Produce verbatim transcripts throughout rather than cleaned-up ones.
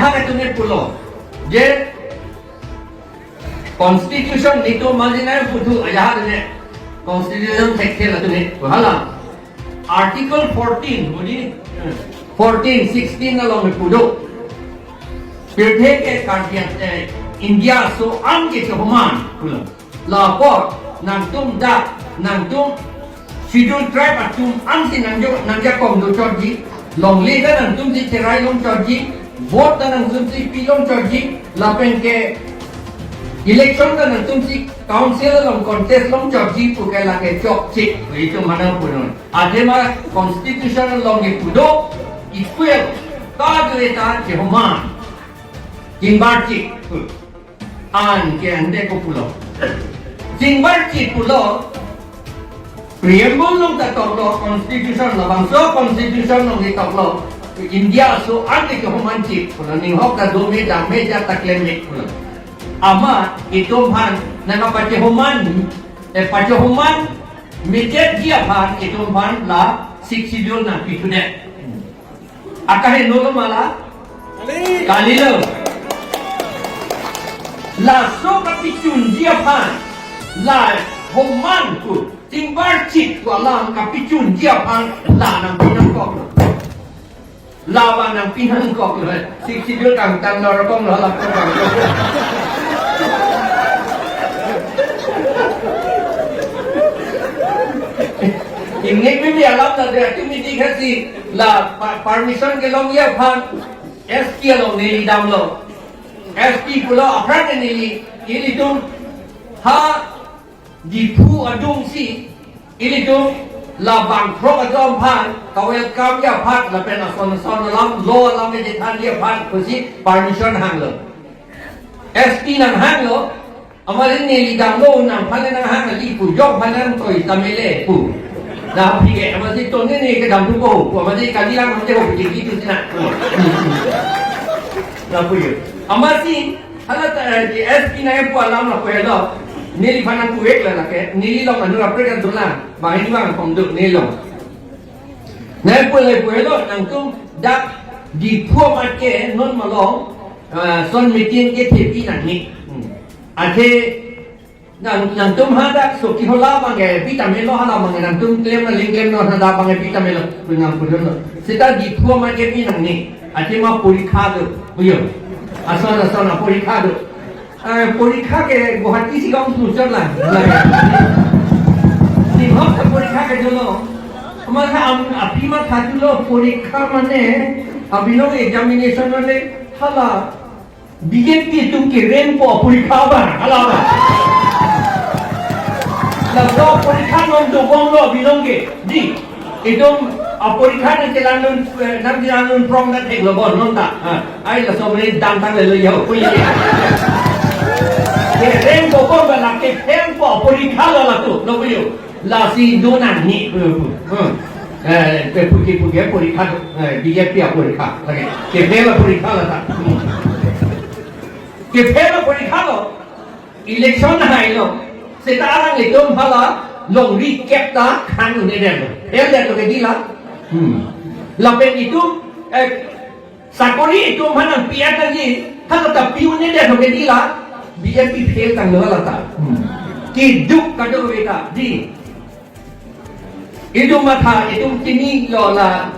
Hak atum ke pulo. Je constitution nelitum marginal puthu aja hak ne constitution thekthe latum ne. Hala. Article fourteen, modi, eh, fourteen, sixteen along pudo. Pirthe ke Karbi, eh, India aso an ke chehoman pulo. Lapu nangtum dak, nangtum Scheduled Tribe atum ansi nangjo, nangjakong dochotji. Longle ta nangtumsi cherai longchotji. Vote ta nangtumsi pi longchotji. Lapen ke election ta nangtumsi council along contest longchotji pu ke lake chokche. Itum mana punon. Athema constitution along ke pudo equal. Kadokave ta chehoman. Chingbarchit. An ke ante ko pulo. Chingbarchit pulo. Preamble along ta toklo, constitution labangso constitution along ke toklo. India aso an ke chehomanchit pulo. Ninghok ta dome dam me jat ta klem me pulo. Amat itum aphan nangkapachehoman, eh, pachehoman mejetji aphan itum aphan la Sixth Schedule nangpithudet. Akaheno lo ma la? Kali. Kalilo. Laso kapachunji aphan, la homan pu, chingbarchit pu alam kapachunji aphan la nangpi nangkok. La abang nangpi nangkok. Sixth Schedule kangtang nor kong lo la kangtang. Ingnik mimi alam ta dia tu midi khasi la pa-, permission kelongji aphan S P along neli damlo. S P pulo aphrang ke neli, ilitum ha Diphu adungsi, ilitum la bangthrok atum aphan ka-welcome-ji aphan lapen ason ason alam, law alam kachethanji aphan pusi permission hanglo. S P nanghanglo, amatsi neli damlo, nangphan nanghang kali pu, jok aphan nangtoi tame le pu. Lapen ke amatsi tone ne kedam thu ko pu, amatsi kali lang amatsi ho pu, kitu sina. Lapu yo. Amatsi hala ta, eh, S P nangpu alam lapu helo. Neliphan nangpu-ik la lake, neli along anur apre kan dolang, banghini bang pom duk neli along. Nangpu lapu helo, nangtum dak Diphu amat ke non malom, eh, son meeting kethepi nangne. Hmm. Athe nang, nangtum hadak Chokihola abang ke bi tame lo, hala abang ke nangtum klem na ling klem non, hadak abang ke bi tame lo, pu nangpudunlo. Seta Diphu amat ke pi nangne, athema porikha do, puyo. Ason ason aporikha do. Eh, porikha ke Guwahati si kong suchot la. Ninghok ta porikha ke dolo. Mane am, aphi matha thulo porikha mane, abinong examination mane, hala B J P atum kerengpo aporikha abang, hala abang. Laso aporikha non dobomlo abinong ke, di. Itum aporikha nangchelanun, eh, nangchelanun prong ta theklo bon non ta. Ha, ai laso mene dam tang lelo yo, puye. Kerengpo bon ba la kephengpo aporikha lo latum, lo puyo. Lasi do nangne pu pu. Hmm. Eh, pe puki puki porikha, eh, B J P aporikha. Lake. Kephel aporikha la ta. Hmm. Kephel aporikha lo. Election hailo. Seta alanglitum hala longri kep ta khan-un-edetlo. Phel detlo ke di la. Hmm. Lapen itum, eh, sakori itum aphan nangpi-et nangji, hala ta pi-un-edet ho ke di la, B J P phel tanglo hala ta. Hmm. Keduk kadokave ta, di. Itum matha, itum chinilo la,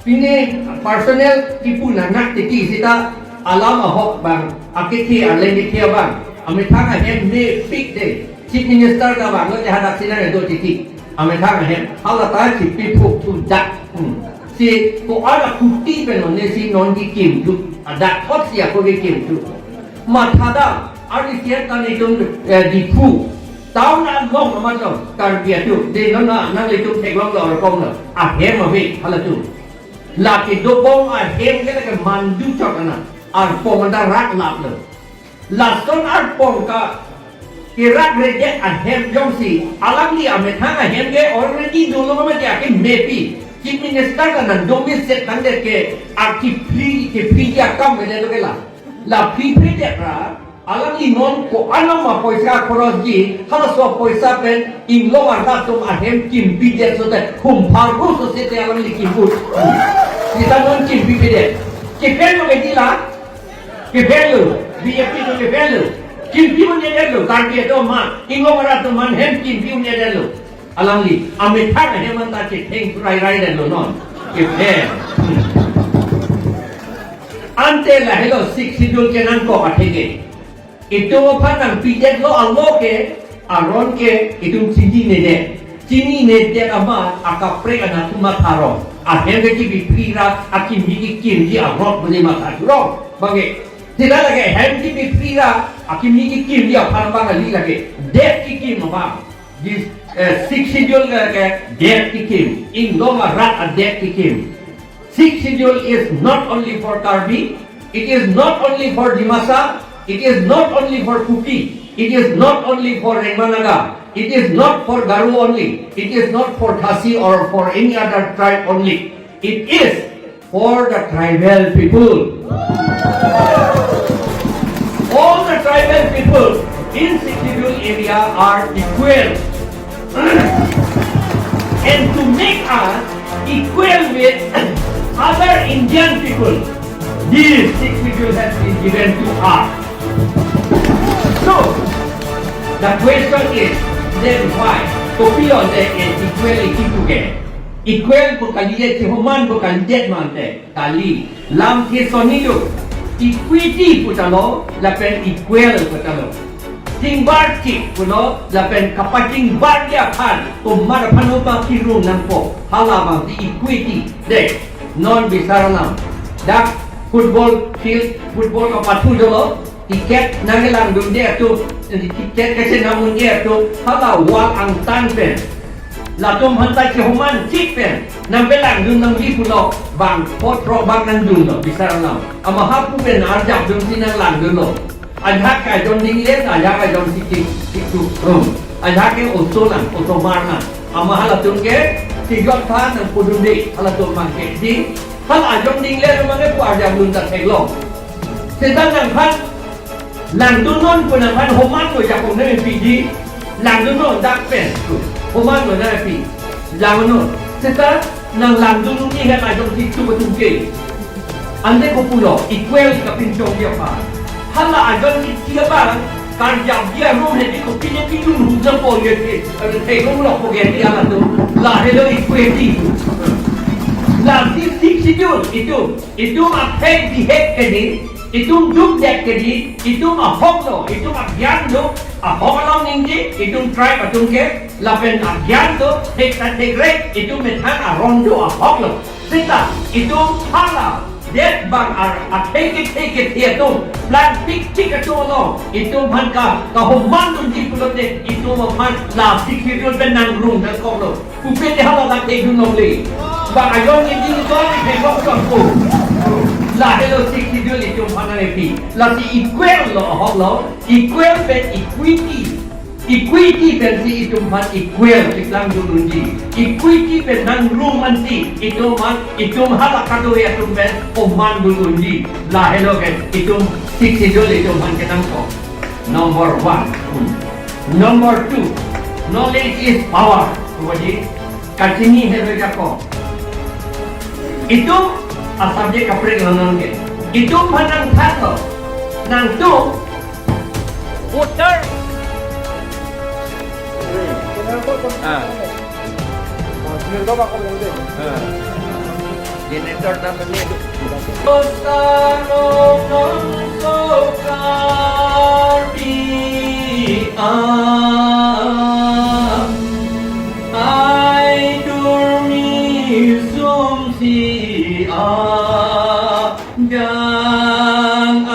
pine personal kipu nangnak titi seta alam ahok abang, akethe arleng kethe abang, amethang ahem mepik de, Chief Minister ta vanglo te hadak si nangdo titi. Amethang ahem, hala ta chipi phuk thu dak. Hmm. Si ko-an akuti pen non ne si non kikim thu. Adak thot si ako kikim thu. Matha dam, arni siat ta netum, eh, Diphu. Town along amat lo, Karbi atum. De non na, nanglitum theklonglo, rokong lo. Ahem ave, halatum. Lake dobom ahem ke lake mandu chot ana. Arpong anta rak laplo. Lason arpong ka kerak rejet ahem jongsi, alangli amethang ahem ke already dolo kama dia ke mepi. Chief Minister ta nangdome set nangdet ke, arki free, ke free akam ke dolo ke la. La free free det ra, alangli non ko-an ma poisa khorosji, halaso poisa pen inglong arta atum ahem kimpidet sote, hum pharbo so sete alangli kimput. Seta non kimpipedet. Kipen lo ke di la, Kepelo, B J P atum kepelo. Kimpi un-edetlo, Karbi atum aphan, Inglong arat atum aphan hem kimpi un-edetlo. Alangli, amethang ahem anta chetheng prai-raidetlo non. Kephe. Ante lahelo Sixth Schedule kenangkok atheke. Itum aphan nangpidetlo alo ke, aron ke itum chininedet. Chininedet amat akaprek anatthu matharong. Ahem ke kibi phira, akimi kikimji arot beli matha churong. Bangke, seta lake ahem kibi phira, akimi kikimji aphan bang kali lake. Det kikim abang. This, eh, Sixth Schedule ke, ke det kikim. Inglong arat adet kikim. Sixth Schedule is not only for Karbi, it is not only for Dimasa, it is not only for Kuki, it is not only for Rengma Naga, it is not for Garo only, it is not for Khasi or for any other tribe only. It is for the tribal people. All the tribal people in Sixth Schedule area are equal. And to make us equal with other Indian people, this Sixth Schedule has been given to us. So, the question is, then why? Kopilo te equality puke? Equal pu kalidet, si homan pu kalidet ma ante? Kali. Lamthe soni do. Equity pu talo, lapen equal pu talo. Chingbarji pulo, lapen kapachingbarji aphan, komat aphan opa kirung nangpo. Hala abang si equity. Dei, non bisar alam. Dak football field, football kapathu dolo, ticket nanglangdunde atum, ticket kachenam unde atum, hala wall angtan pen. Latum aphan ta chehoman chik pen, nangpelangdun nangji pulo, bang, pot rok bang nangdunlo, bisar alam. Amaha pu pen arjapdun si nanglangdunlo. Ajahak ke ajon dinglet, ajahak ajon si chik, chik tuk rum. Ajahak ke oso lang, osomar lang. Amaha latum ke, si jot pha nangpudunde, halatum abang ke. Di, hal ajon dinglet abang ke pu arjapdun ta theklong. Seta nangphan langdunnon pu nangphan homan lo jakong nangpiji, langdunnon dak pen, homan lo nangpi, langnon. Seta nanglangdun unji hem ajon si tu betul ke. Ante kopulo, equal kapinchongji aphan. Hala ajon si tiga bang, karjapji arum hedi kopine pidun hu japo ye ke, ante theklonglo ko geti halatum, lahelo equity. Lasi Sixth Schedule itum, itum aphek bihek kedi, itum dukdet kedi, itum ahok lo, itum agyan lo, ahok along ningje, itum tribe atum ke, lapen agyan lo, thek ta thekrek, itum methang aron do ahok lo. Seta, itum hala, det bang ar, atheke theke the atum, plan pikpik atum lo, itum aphan ka, kahomandunji pulote, itum aphan la Sixth Schedule pen nangrung nangkok lo. Pupe te hala dak te dun longle. Bang ayon ke ding ko ni ke kok kok ko. Lahelo Sixth Schedule itum aphan nangpi. Lasi equal lo ahok lo. Equal pen equity. Equity pensi itum aphan equal chiklang dun unji. Equity pen nangrung mansi itum aphan, itum hala kado ya itum pen homandun unji. Lahelo ke itum Sixth Schedule itum aphan kenangkok. Number one. Number two, knowledge is power. Kuvadi, kachini helo jako. Itum a-subject kaprek lo nangke. Itum aphan nangthan lo. Nangtum voter. Ah. Ah. Generator ta mene. Kosarong nongso Karbi a, ai durmi sumsi a, jang a.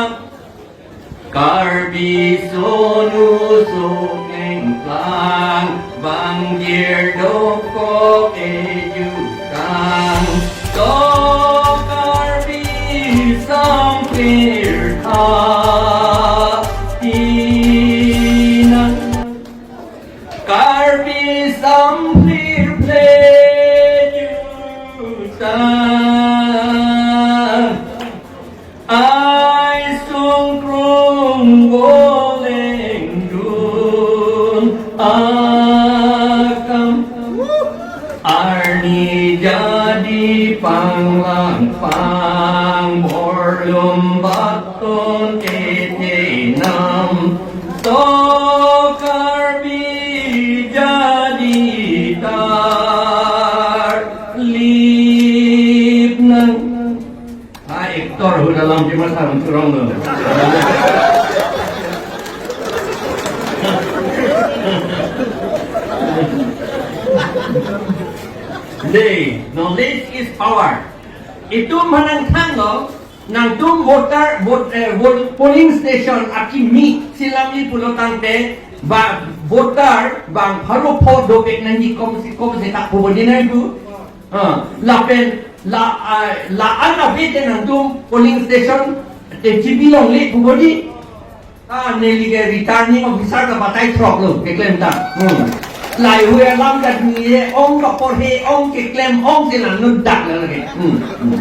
Karbi sonu sokengklang, bang girdokok ejutang. To Karbi samplir tha tinang. Karbi samplir phle jutang. Ai sungkrung voleng dun akam. Arni jadi panglang pang borlum baton Ang kurang lo. Dei, knowledge is power. Itum manang thang lo, nangtum voter, vote, eh, vote, polling station akimi selamji pulo tangte, ba voter bang pharo pho dovek nangji, kom si kom si tak pubo di nangku. Ah, lapen la, ah, la-an ave te nangtum polling station te chibi longle pubo di. Ah, neli ke returning officer ta batai throk lo, keklem ta. Hmm. Lahei alam ta ni ye, ong kaporhe, ong keklem, ong si nang nun dak lo lagi. Hmm. Hmm.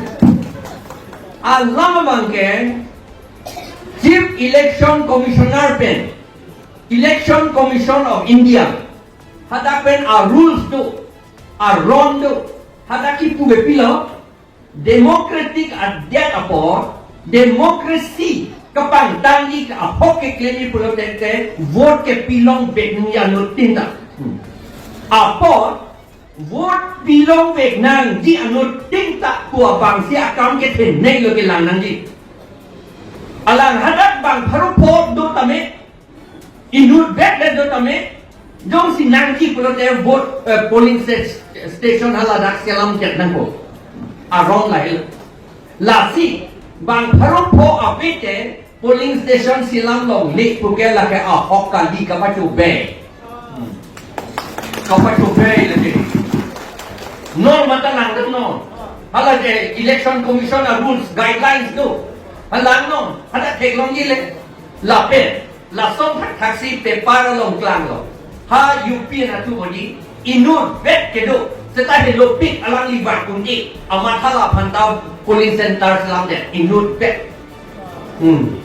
Alam abang ke Chief Election Commissioner pen, Election Commission of India, hadak pen a rules do, a ron do, hadak kipu ke pilo, democratic adet apor, democracy kapangtangji ahok keklemji pulo tangte, vote ke pilong vek nangji anuttin ta. Hmm. Apor, vote pilong vek nangji anuttin ta pu abang si akam kethenei lo kelang nangji. Alang hadak bang pharo pho do tame, inut vek le do tame, jongsi nangji pulote vote, eh, polling sta-, station hala dak selam ket nangpo. Arong lahei. Lasi, bang pharo pho ave te polling station selam longle puke lake ahok kali, kapacho be. Hmm. Kapacho be lake. Non mata lang non. Hala ke Election Commission a rules, guidelines do. Hala non, hala theklongji le. Lapen, lason thakthak si paper along klanglo. Ha U P anatthu bodi, inut vek kedo, seta helopik alangli bak un-e, amat hala aphanta polling center selam det, inut vek. Hmm.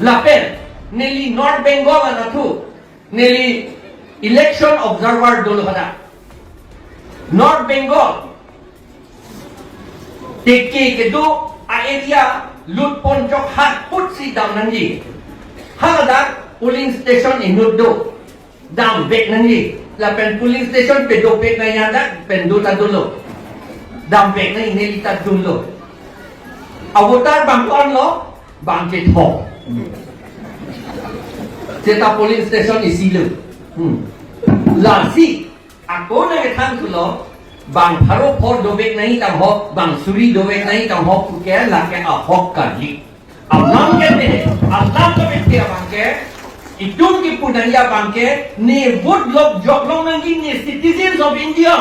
Lapen, neli North Bengal anatthu, neli election observer dolo hadak. North Bengal, teke kedo a-area lut pon chok hat put si dam nangji. Haladak polling station inut do. Dam vek nangji. Lapen polling station pe dovek nangji hadak pen do ta dolo. Dam vek nangji, neli ta dunlo. A voter bang ko-an lo, bang kethom. Seta polling station isi lo. Hmm. Lasi, ako nangkethan thulo, bang pharo pho dovek nangji tangho, bang suri dovek nangji tangho puke lake ahok kali. Alam ke te, alam ke te abang ke, itum kipu nangji abang ke, ne vote lok joklong nangji, ne citizens of India.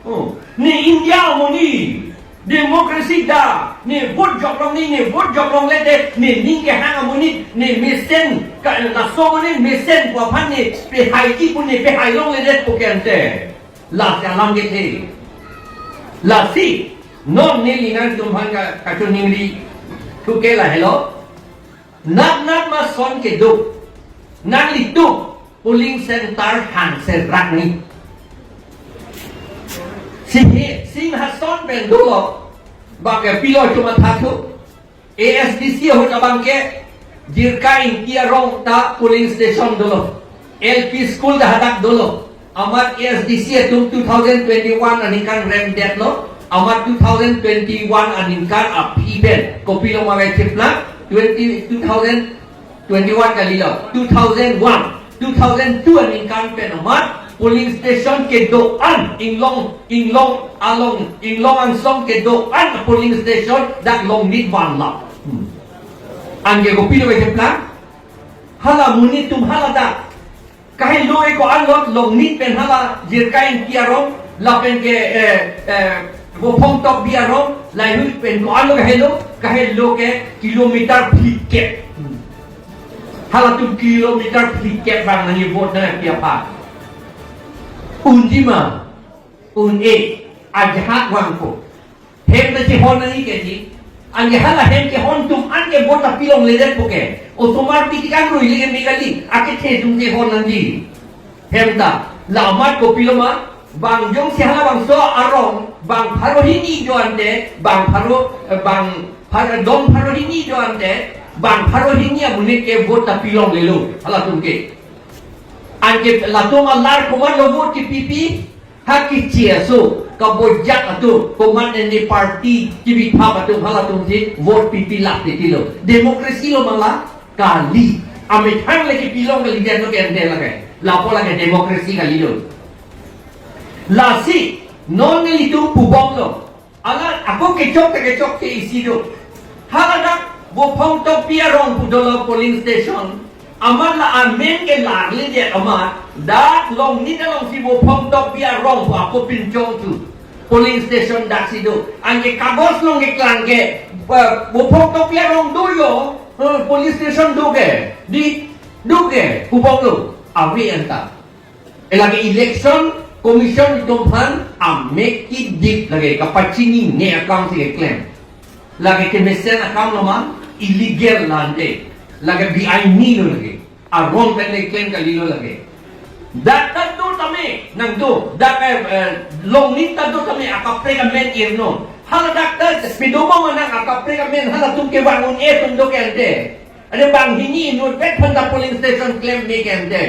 Oh, ne India amonit. Democracy ta, ne vote joklong nangji, ne vote joklongle te, ne ning kehang amonit, ne mesen, ka, laso amonit mesen pu aphan ne pehaiji pu ne pehai longledet pu ke ante. Lasi alam ke te. Lasi, non neli nangtum aphan ka, kachiningri thu ke lahelo. Nat nat ma son kedo. Nanglitum polling center hang serak ni. Singhi, Singhason pen dolo, bang ke pilo cuma thatu. A S D C ahut abang ke, Jirka Ingti arong ta polling station dolo. L P school ta hadak dolo. Amat A S D C atum two thousand twenty-one aningkan remdetlo. Amat two thousand twenty-one aningkan aphi pen kopilo ma cheplang, twenty, two thousand twenty-one kalilo, two thousand one, two thousand two aningkan pen amat polling station kedo-an, inglong, inglong along, inglong angsong kedo-an polling station dak Longnit vanlo. Hmm. Anke kopilo ma cheplang? Hala amonit atum hala dak kahelo e ko-an lo, Longnit pen hala Jirka Ingti arong, lapen ke, eh, eh, Vophong Tokbi arong, lahei pen ko-an lo kahelo, kahelo ke kilometer phlikep. Hmm. Halatum kilometer phlikep bang nangji vote nangpi aphan. Unji ma, un-e, ajahak vangpo. Hem ta chehon nangji ke ji. Anke hala hem kehon atum an ke vote ta pilongledet pu ke. Osomar pi tik an rui le ke me kali. Akethe atum chehon nangji. Hem ta. La amat kopilo ma. Bang jongsi halabangso arong. Bang pharo hini do ante. Bang pharo, eh, bang phar-, dong pharo hini do ante. Bang pharo hini amonit ke vote ta pilonglelo. Halatum ke. Anke latum alar komatlo vote kepipi. Ha kichi aso, Kabojak atum, komat ne party kibithap atum, halatum si vote pipi lap titilo. Democracy lo ma la? Kali. Amethang le kipilong kali dia no ke ente lake. Lapu lake democracy kalilo. Lasi, non nelitum pubomlo. Ala ako kechok ta kechok ke isi do. Haladak Bophong Tokbi arong pu dolo polling station. Amat la amen ke larli dia amat. Dak Longnit alongsi Bophong Tokbi arong pu ako pinchong tu. Polling station dak si do. Anke kagos along keklang ke, eh, Bophong Tokbi arong do yo. Eh, polling station do ke. Di, do ke. Pubomlo. Avi anta. E lake election commission atum aphan amek kidip lake, kapachinine akam si keklem. Lake kemesen akam lo ma, illegal la ante. Lake B I ni lo lake. Arong pen le klem kalilo lake. Dak ta do tame, nang do, dak, eh, eh, Longnit ta do tame, akaprek amen irnon. Haladak ta, pidomo manang akaprek amen, halatum kevang un-e atum do ke ante. Ane banghini inutvet aphan ta polling station klem me ke ante.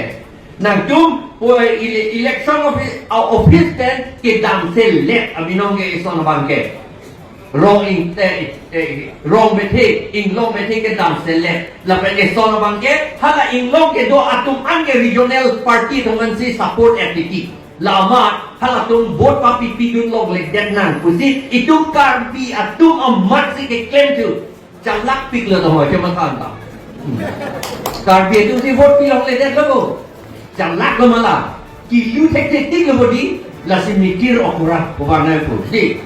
Nangtum, pu ele-, election office, a office pen kedam selet abinong ke eson abang ke. Rong ing, eh, eh, rong bethe, inglong bethe kedam selet. Lapen eson abang ke, hala inglong kedo atum an ke regional party atum an si support F D T. La amat, halatum vote papipidun longledet nang pusi, itum Karbi atum amat si keklem tu. Chalak piklo to ho, cuma kanta. Hmm. Karbi atum si vote pilongledet lo ko. Chalak lo ma la. Kilu thekthetik lo bodi, lasi Mikir Okora, ko bang nai pu. Di.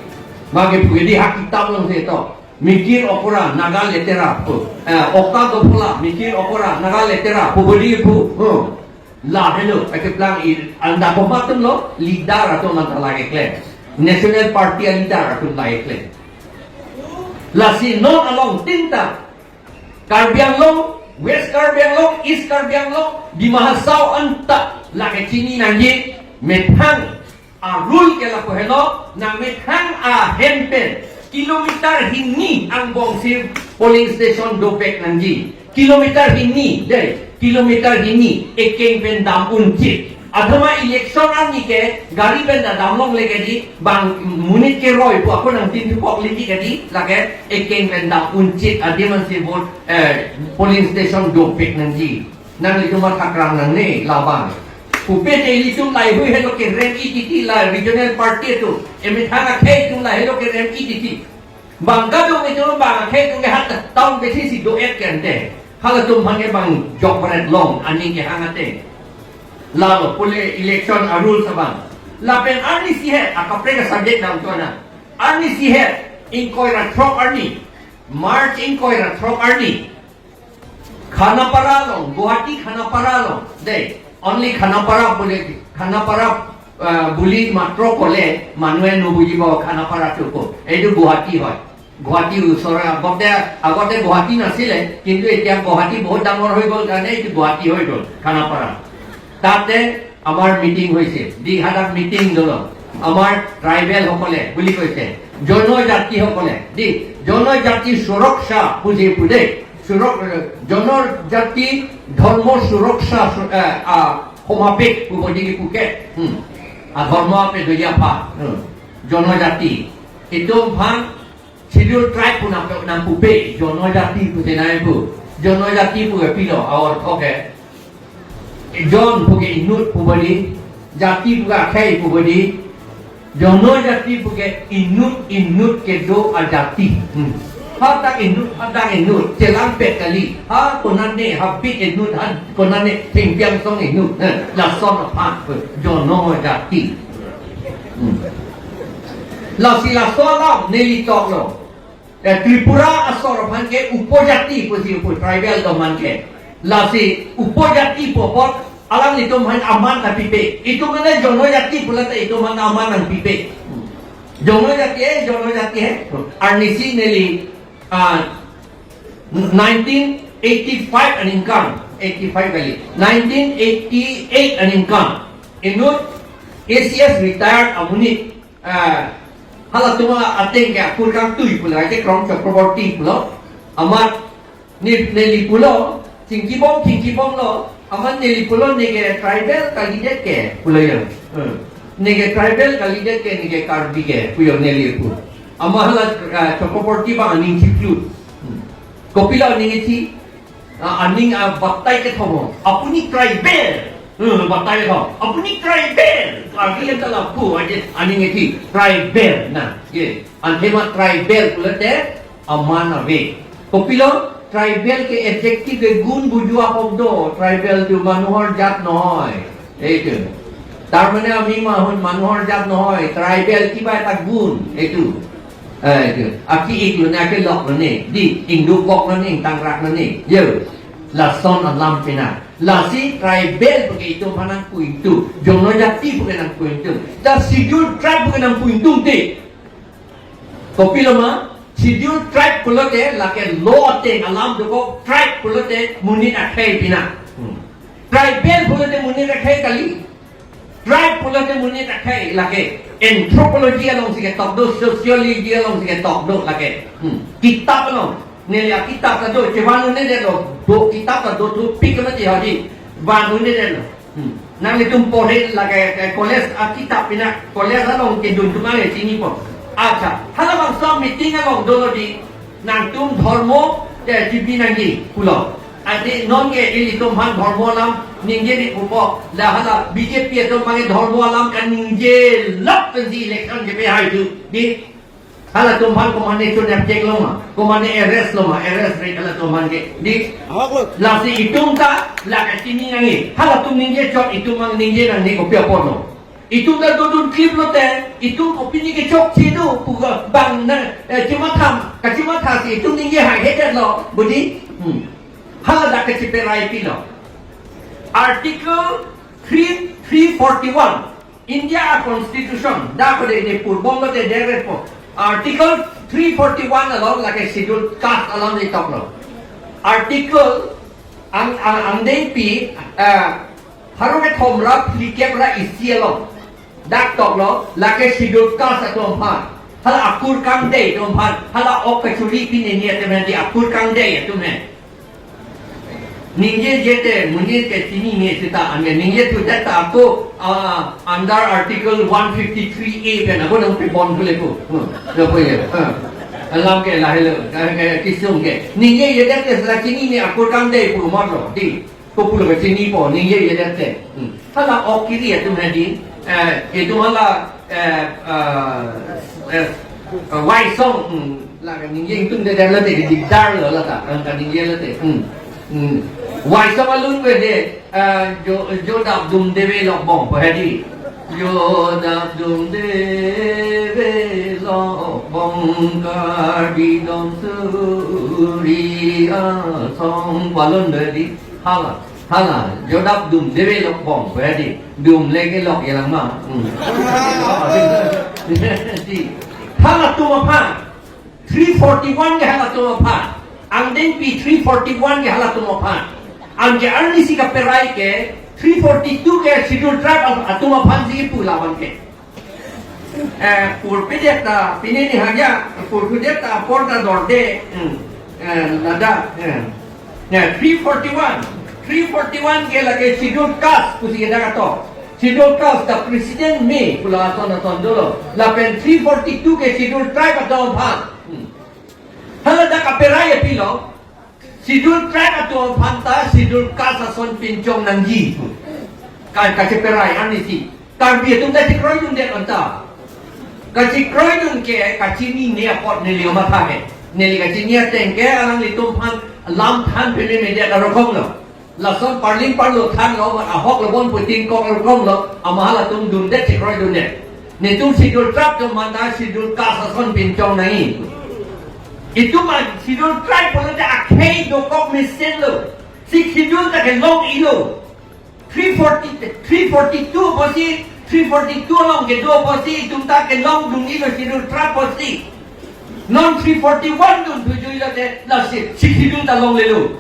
Mage pu di hak kitab alongsi to. Mikir Okora, Naga letera pu. Eh, Oka Dophola, Mikir Okora, Naga letera pu bodi pu. Hmm. Lahelo, akeplang i, anda komat atum lo, leader atum anta la keklem. National Party a leader atum la keklem. Lasi non along tin ta, Karbi Anglong, West Karbi Anglong, East Karbi Anglong, Dima Hasao anta, lake chini nangji, methang arul ke lapu helo, nang methang ahem pen, kilometer hini angbong si polling station dovek nangji. Kilometer hini, dei, kilometer hini, ekeng pen dam unchit. Athema election arni ke, gari pen ta dam longle ke di, bang monit keroi pu ako nangtin thupok liki ke di, lake ekeng pen dam unchit, adim an si vote, eh, polling station dovek nangji. Nanglitum mathakrang nangne labang. Pupe te ilitum laheihui helo kerem-i titi la regional party atum. Emethang akhei atum lahelo kerem-i titi. Bang kadung itum bang akhei atum ke hat town bethe si do-et ke ante. Halatum aphan ke bang jokret long aning kehang ante. Lalo pule election arul abang. Lapen arnisi he akaprek a-subject dam to na. Arnisi he ingkoi ra throk arni. March ingkoi ra throk arni. Khanapara along, Guwahati Khanapara along. Dei, only Khanapara buli, Khanapara, ah, buli matro kole, manu-e nobujibo Khanapara chuko. Etu Guwahati hoi. Guwahati usore agote, agote Guwahati nasile, kintu etiya Guwahati bahut dangor hoi gol karne etu Guwahati hoi gol, Khanapara. Tate আমাৰ মিটিং হৈছে, দিহানাত মিটিং দল, আমাৰ ট্ৰাইবেল সকলে বুলি কৈছে, জনজাতি সকলে, দি জনজাতি সুৰক্ষা বুজি পুদে, সুৰক-, জনজাতি ধৰ্ম সুৰক্ষা সু-, এ, আ, সমাবেশ বুবদিকে পুকে, হুম, আ, ধৰ্ম আপে দৈয়া ফা, হুম, জনজাতি, এইটো ভান Schedule tribe pu nang, nang pupe, জনজাতি pu tenai pu. জনজাতি pu ke pilo, a-ortho ke. Jon pu ke inut pu bodi, jati pu ke akhei pu bodi. জনজাতি pu ke inut, inut kedo ajati. Hmm. Hadak inut, hadak inut, chelang pet kali. Ha konane, ha bit inut, ha konane, thengpiang song inut. Eh, lason aphan pu, জনজাতি. Hmm. Lasi laso alam neli toklo. Eh, Tripura asor aphan ke উপজাতি pusi pu tribal doman ke. Lasi উপজাতি pu apot alanglitum aphan aman nangpipe. Itum mane জনজাতি pulote itum aphan aman nangpipe. জনজাতি he, জনজাতি he. Arnisi neli, ah, nineteen eighty-five aningkan, eighty-five kali. Nineteen eighty-eight aningkan. Inut A C S retired amonit, ah, halatum ateng ke akur kangtui pulo, ke Krong Chakraborty pulo. Amat ne, neli pulo, chingkibom, chingkibomlo, amat neli pulo ne ke tribal candidate ke pulo ya. Hmm. Neke tribal kalidet ke neke Karbi ke puyo neli pu. Ama hala, ah, Chakraborty abang aning chiklut. Hmm. Kopilo aning ithi? Ah, aning, ah, batai kethom. Apuni tribal. Hmm, batai kethom. Apuni tribal. Agi yang telah pu aja aning ithi. Tribal. Nah, ye. Anthema tribal pulote aman ave. Kopilo tribal ke adjective ke gun buju ahok do. Tribal tu manuhor jat nohoi. Eitu. Tar mane ami mahun manuhor jat nohoi. Tribal kibai ta gun. Eitu. Eitu. Aki ik lo ne, aki lok lo ne. Di, ingduk bok lo ne, ingtangrak lo ne. Yo. Lason alam pina. Lasi tribal puke itum aphan nangpu ingtung. Jonojati puke nangpu ingtung. Ta schedule tribe puke nangpu ingtungte. Kopilo ma, schedule tribe pulote lake law ateng alam dokok, tribe pulote monit akhei pina. Hmm. Tribal pulote monit akhei kali. Tribe pulote monit akhei lake. Anthropology alongsi ketok do, sociology alongsi ketok do lake. Hmm. Kitap along. Neli akitap ta do, chevan un-edetlo. Do kitap ta do thupik mati haji. Van un-edetlo. Hmm. Nanglitum porhe lake, ke college akitap pina, college along kedun atum nangchinipo. Acha, halabangso meeting along dolo di, nangtum dhormo, eh, chibi nangji pulo. Adi nonke ilitum aphan dhormo alam ningje di pupo, la hala B J P atum abang dhormo alam kaningje lok pensi election kepi hai tu. Di, halatum aphan komane chun abject lo ma, komane arrest lo ma, arrest rate halatum aphan ke. Di, ahok lo. Lasi itum ta la kachini nangji. Halatum ningje chot itum abang ningje nangji kopi apotlo. Itum ta dodun klip lote, itum opini kechokche do, puga bang na, eh, chimatham, kachimatha si itum ningje haihedet lo, budi. Hmm. Hala dak kachiperai pilo. Article three, three forty-one. India a constitution, dak kode ini purbom lote deret po. Article three forty-one along lake schedule caste along ni toklo. Article ang, ang, angdengpi, eh, pharo kethom ra phlikep ra isi along. Dak toklo, lake schedule caste atum aphan. Hala akur kangdei atum aphan. Hala ok kachuri pine ni atum aphan di akur kangdei atum aphan. Ningjeje te, monit ke chinine seta anke ningjethudet ta ako, ah, under Article one fifty-three A pen ako nangpibon pule ko. Hmm, lo po ye. Ha. Alam ke lahelo, ke, ke kisung ke. Ningjejedet ke seta chinine akur kangdei pu matlo. Di, kopulo ke chinipo, ningjejedet te. Hmm. Hala ok kiri atum aphan di, eh, itum hala, eh, eh, eh, waisong, hmm, la kaningje ingtungdedetlo te, dikdar lo la ta, ang kaningje lo te. Hmm. Hmm. Waisong alun ave de, eh, jo, jo dap dum deve lok bong pu hedi. Jo dap dum deve lok bong Karbi dong suri asong pu alun ave di. Hala, hala, jo dap dum deve lok bong pu hedi. Dum leke lok yelang ma. Hmm. Di. Halatum aphan. Three forty-one ke halatum aphan. Angdengpi three forty-one ke halatum aphan. Anke arnisi kaperai ke three forty-two ke schedule tribe al-, atum aphan si pu labang ke. Eh, purpidet ta, pine ni hanya, purpidet ta, apor ta dorde, hmm, eh, lada, eh. Ya, three forty-one, three forty-one ke lake schedule caste, pusi kita kato. Schedule caste ta president me, pulo ason ason dolo. Lapen three forty-two ke schedule tribe atum aphan. Hmm. Hala dak kaperai apilo. Schedule tribe atum aphan ta schedule caste ason pinchong nangji. Ka, kachiperai arnisi. Karbi atum ta chikroidundet anta. Kachikroidun ke kachinine apot neli matha ke. Neli kachini ateng ke alanglitum aphan lam than pini media karokom lo. Lason parling parlo thanlo, ahok lo bon putin kok rokom lo, ama halatum dundet chikroidundet. Netum schedule tribe atum aphan ta schedule caste ason pinchong nangji. Itum a schedule tribe pulote akhei dokok mesenlo. Sixth schedule ta kelong-ilo. Three forty, three forty-two apotsi, three forty-two along kedo apotsi, itum ta kelongdun-ilo schedule tribe apotsi. Non three forty-one dun thujuilo te, lasi sixth schedule ta longlelo.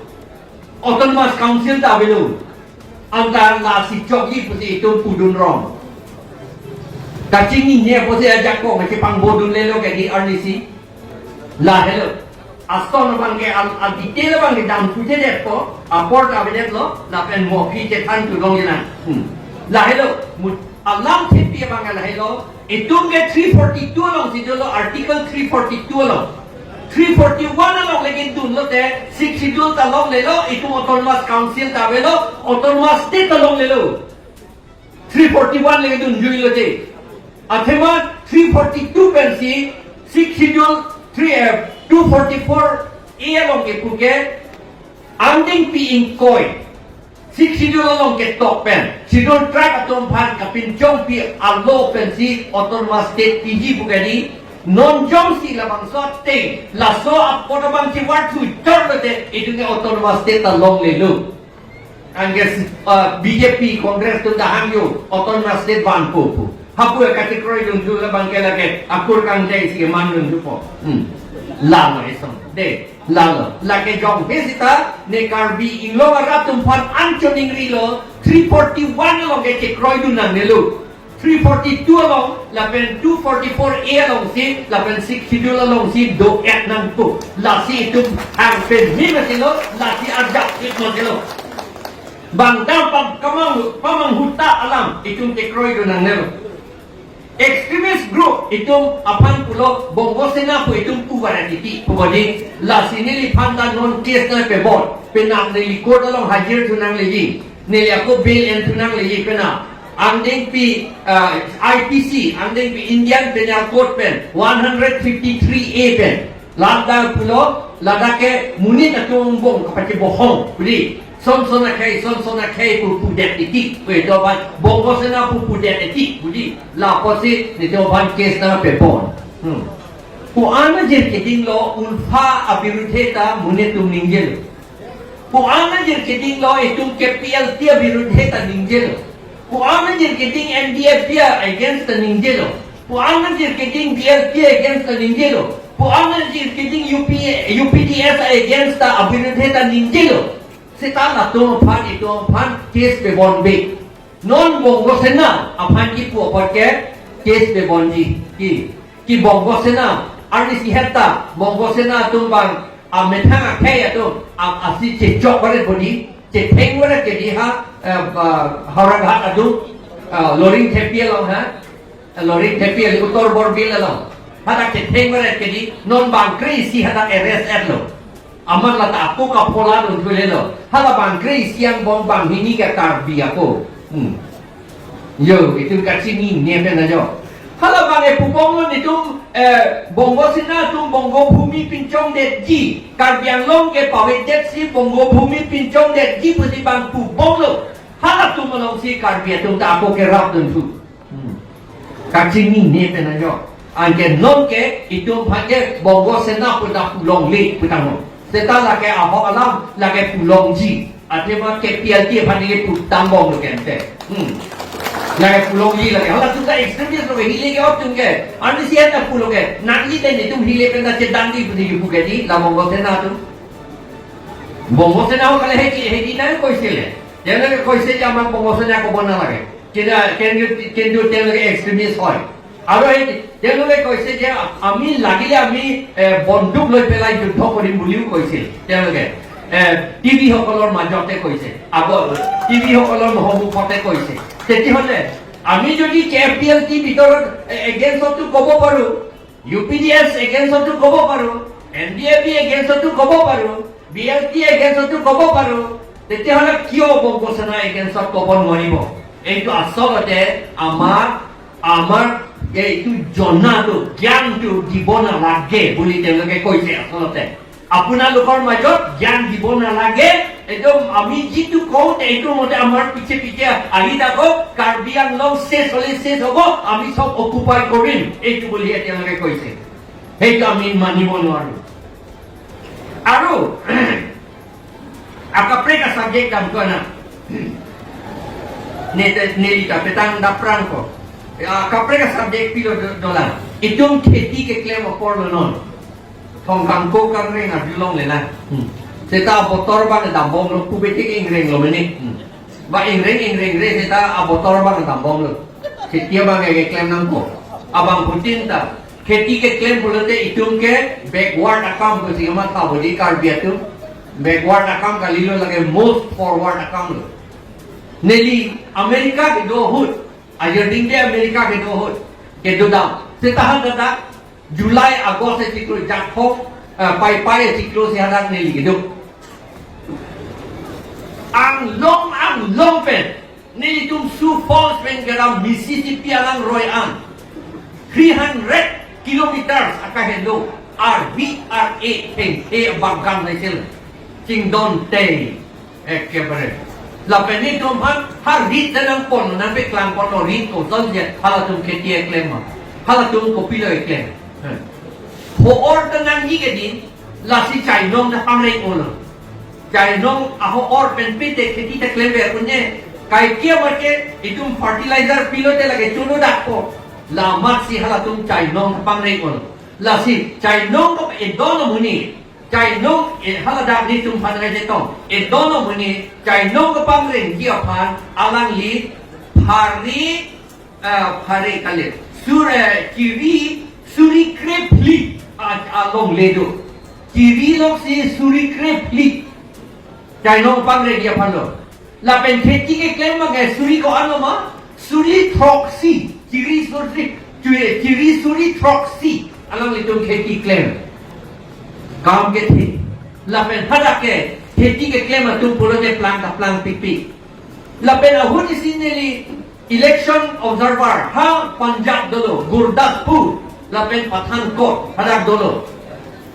Autonomous Council ta avelo. Anta lasi chokji pusi itum pudun rong. Kachinine pusi ajakong, kachipangbodunlelo ke di arnisi. Lahelo. Ason abang ke al, al detail abang ke dam pujedetpo, apor ta avedetlo, lapen mo aphi chethan tu dong jelang. Hmm. Lahelo, mut, Alam thepi abang lahelo, itum ke three forty-two alongsi dolo, Article three forty-two along. Three forty-one along lagi dunlote, Sixth Schedule ta longlelo, itum Autonomous Council ta avelo, Autonomous State ta longlelo. Three forty-one lagi dunjuilo je. Athema three forty-two pensi, Sixth Schedule three, eh, two forty-four A along kepu ke, angdengpi ingkoi Sixth Schedule along ketok pen, Scheduled Tribe atum aphan kapinchongpi alo pensi Autonomous State piji pu kali, non jongsi labangso ateng, laso apot abang chivar thu chor lote, itum ke Autonomous State ta longlelo. Anke, ah, B J P, Congress atum ta hangjo, Autonomous State vanpo pu. Hapu kachekroi dun thu labang ke lake, akur kangjai si man dun thupo. Hmm. Lalo isong. De. Lalo, lake jong he sita, ne Karbi Anglong arat atum aphan anchot ningrilo, three forty-one along ke chekroi dun nangnelo. Three forty-two along, lapen two forty-four A alongsi, lapen Sixth Schedule alongsi do-et nangpo. Lasi itum angpen mi masilo, lasi arjap it masilo. Bang dam pam kamang, pamanghuta alam, itum chekroi dun nangnelo. Extremist group itum aphan pulo Bongo Sena pu itum pu varet titi pu bodi, lasi neliphan ta non case nangpebon, penap neli court along hajir thu nangleji, neli ako bail en thu nangleji penap. Angdengpi, ah, I P C, angdengpi Indian Penal Code pen one hundred fifty-three A pen, lata pulo, lata ke monit atum angbong kapachebohong, pudi. Son son akhei, son son akhei pu pudet titi. Pu itum aphan Bongo Sena pu pudet titi, pudi. Lapusi netum aphan case nangpebon. Hmm. Pu-an ajir kedinglo ULFA abirudhe ta monit atum ningjelo. Pu-an ajir kedinglo itum K P L T abirudhe ta ningjelo. Pu-an ajir keding N D F B against ta ningjelo. Pu-an ajir keding B L T against ta ningjelo. Pu-an ajir keding U P, U P D S against ta abirudhe ta ningjelo. Seta latum aphan itum aphan case pebonbe. Non Bongo Sena aphan kipu apot ke case pebonji. Ke, ke Bongo Sena arnisi heta Bongo Sena atum bang amethang akhei atum a, asi chechok varet bodi, chetheng varet kedi ha, eh, ba, Howraghat atum, eh, Loringthepi along ha. Loringthepi ali Uttar Borbil along. Hadak chetheng varet kedi, non bangkre isi hadak arrest etlo. Amat lata ako kaphola dun thulelo. Hala bangkre isi angbong banghini ke Karbi ako. Hmm. Yo, itum kachinine pen ajo. Hala bang e pubomlo netum, eh, Bongo Sena atum Bongo Bhumi pinchongdetji. Karbi Anglong ke pavedetsi Bongo Bhumi pinchongdetji pusi bang pubomlo. Halatum alongsi Karbi atum ta ako kerap dun thu. Hmm. Kachinine pen ajo. Anke non ke itum aphan ke Bongo Sena pu ta pu longle pu tanglo. Seta lake ahok alam, lake pu longji. Athema K P L T aphan ke pu tangbomlo kente. Hmm. Lake pu longji lake. Halatum ta extremist lo ke, hile ke atum ke. Arnisi heta pulo ke. Nangli te netum hile pen ta chedangji pu di pu ke di, la Bongo Sena atum. Bongo Sena ho kale hedi, hedi nang koisile. Tenlo ke koise je amat Bongo Sena ako bona lake. Kena, ken, ken, ken tenlo ke extremist hoi. Aru he, tenlo ke koise je, ami lagile ami, eh, bonduk loi pelai juddho korim buliu koise. Tenlo ke, eh, T V hokolor majote koise. Abo, T V hokolor mohomukhote koise. Teti hole, ami jodi K P L T bitor, eh, against otu kobo paru, U P D S against otu kobo paru, N D F B against otu kobo paru, B L T against otu kobo paru, তেতিয়াহ'লে কিয় বংগোসেনা against ত ক'ব নোৱাৰিব? এইটো আচলতে আমাৰ, আমাৰ এইটো জনাটো, জ্ঞানটো দিব নালাগে বুলি তেওঁলোকে কৈছে আচলতে। আপোনালোকৰ মাজত জ্ঞান দিব নালাগে। একদম আমি যিটো কওঁ, এইটো মতে আমাৰ পিছে পিছে আহি থাকক। কাৰ্বি আংলং শেষ হ'লে শেষ হ'ব, আমি চব অকুপাই কৰিম, এইটো বুলিহে তেওঁলোকে কৈছে। সেইটো আমি মানিব নোৱাৰো। আৰু akaprek a-subject damkona. Nete, nelita petang daprang ko. Ya, akaprek a-subject pilo do-, dolang. Itum kheti keklem apor lo non. Thong kangko kangreng arjulong le na. Hmm. Seta botor bang dambomlo, pubetik ingrenglo mene. Hmm. Ba ingreng ingreng re seta abotor bang dambomlo. Kheti abang keklem nangpo. Abangphutin ta. Kheti keklem pulote itum ke backward akam pusi amat tha bodi Karbi atum. Backward akam kalilo, lake most forward akam lo. Neli America kedo ahut. Ajir dingde America kedo ahut, kedo dam. Seta hadak July, August achiklo, Jakhong, eh, Paipai achiklo si hadak neli kedo. Anglong, anglong pen, nelitum Sioux Falls pen kedam Mississippi alangroi an, three hundred kilometers akahelo, arvi ar-e thengthe abang kan naisil. Chingdon te. Ekebare. Lapen netum aphan ha rit ta nangpon, nangpeklang ponlo rit ko, sonje halatum kheti keklem ma, halatum kopilo keklem. Hmm. Ho-or ta nangji ke din, lasi chainong ta pangreng-olo. Chainong aho-or pen pite kheti ta klemver un-e. Kaike mate itum fertilizer pilote lake chono dakpo. Lamatsi halatum chainong ta pangreng-olo. Lasi chainong ko edon amonit. Chainong, eh, haladak netum aphan nangchetong. Edon amonit chainong kepangrengji aphan alangli phari, eh, phari kali. Sur, eh, chiri suri krephli a, alongle do. Chiri loksi suri krephli. Chainong kepangrengji aphan lo. Lapen kheti keklem abang ke suri ko-an lo ma? Suri throksi, chiri suri, chiri, chiri suri throksi. Alanglitum kheti klem. Kam kethe. Lapen hadak ke kheti keklem atum pulote plang ta plangpikpik. Lapen ahut isi neli election observer ha Punjab dolo, Gurdaspur, lapen Pathankot hadak dolo.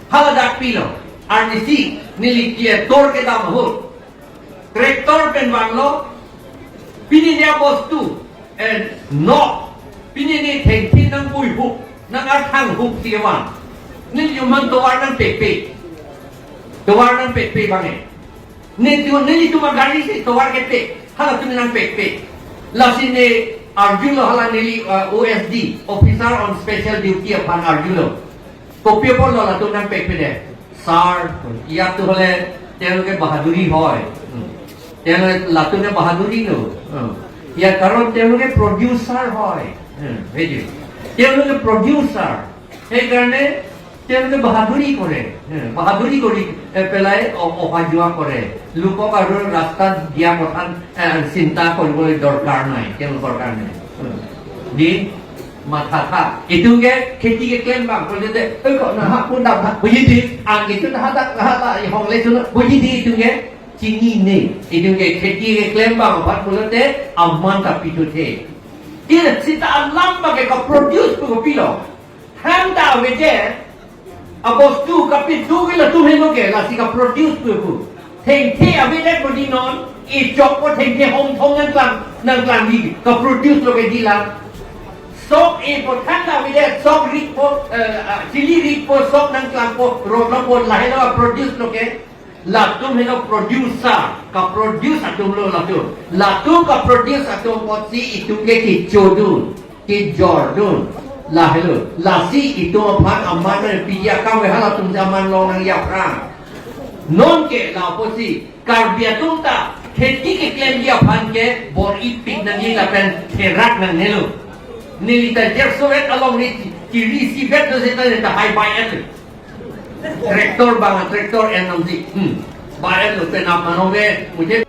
Haladak pilo. Arnisi neli ke tour kedam ahut. Tractor pen vanglo, pini ne abostu, eh, nok, pini ne thengthe nangpuihup, nang-arthanghup si vang. Nelitum aphan tovar nangpekpek. Tovar nangpekpek abang e. Netum, nelitum agari si tovar kepek, halatum nangpekpek. Lasi ne arjulo hala neli, eh, O S D, Officer on Special Duty aphan arjulo. Kopi apotlo latum nangpekpek de? Sir, ইয়াততো হ'লে তেওঁলোকে বাহাদুৰী হয়। উম। তেওঁলোকে লাটুনে বাহাদুৰী ন। উম। ইয়াৰ কাৰণ তেওঁলোকে প্ৰডিউচাৰ হয়। উম, সেইটোৱে। তেওঁলোকে প্ৰডিউচাৰ। সেইকাৰণে তেওঁলোকে বাহাদুৰী কৰে। উম, বাহাদুৰী কৰি, এ, পেলাই অ-, অহা যোৱা কৰে। লোকক আৰু ৰাস্তাত দিয়া কথা, এ, চিন্তা কৰিবলৈ দৰকাৰ নাই তেওঁলোকৰ কাৰণে। উম। Di matha tha. Itum ke kheti keklem abang, pulote, "Oi, ko na ha pun dam ha, buji di, ang itu na ha dak, ha la, i hong le chun, buji di itum ke, chinine." Itum ke kheti keklem abang, aphan pulote, aman ta pithu the. Ira seta alam abang ke ka-produce pu kopilo. Thangta avedet, abostu kapithu ke latum heno ke, lasi ka-produce pu pu. Thengthe avedet bodi non, echok po thengthe homthom nangklang, nangklangji, ka-produce lo ke di la. Sok e po thangta avedet, sok rit po, eh, ah, chili rit po, sok nangklang po, rot lo po, lahelo ka-produce lo ke. Latum heno producer, ka-produce atum lo latum. Latum ka-produce atum apotsi itum ke kechodun, kejordun. Lahelo, lasi itum aphan aman nangpiji akam ve, halatum si aman long nangji aphrang. Non ke la apotsi Karbi atum ta kheti keklemji aphan ke bor-ipik nangji lapen therak nangnelo. Neli ta Jersovet along neli chiri isivet do seta neli ta hai bai-et. Tractor abang, tractor en nangji. Hmm. Bai-etlo penap mano ve, mujhe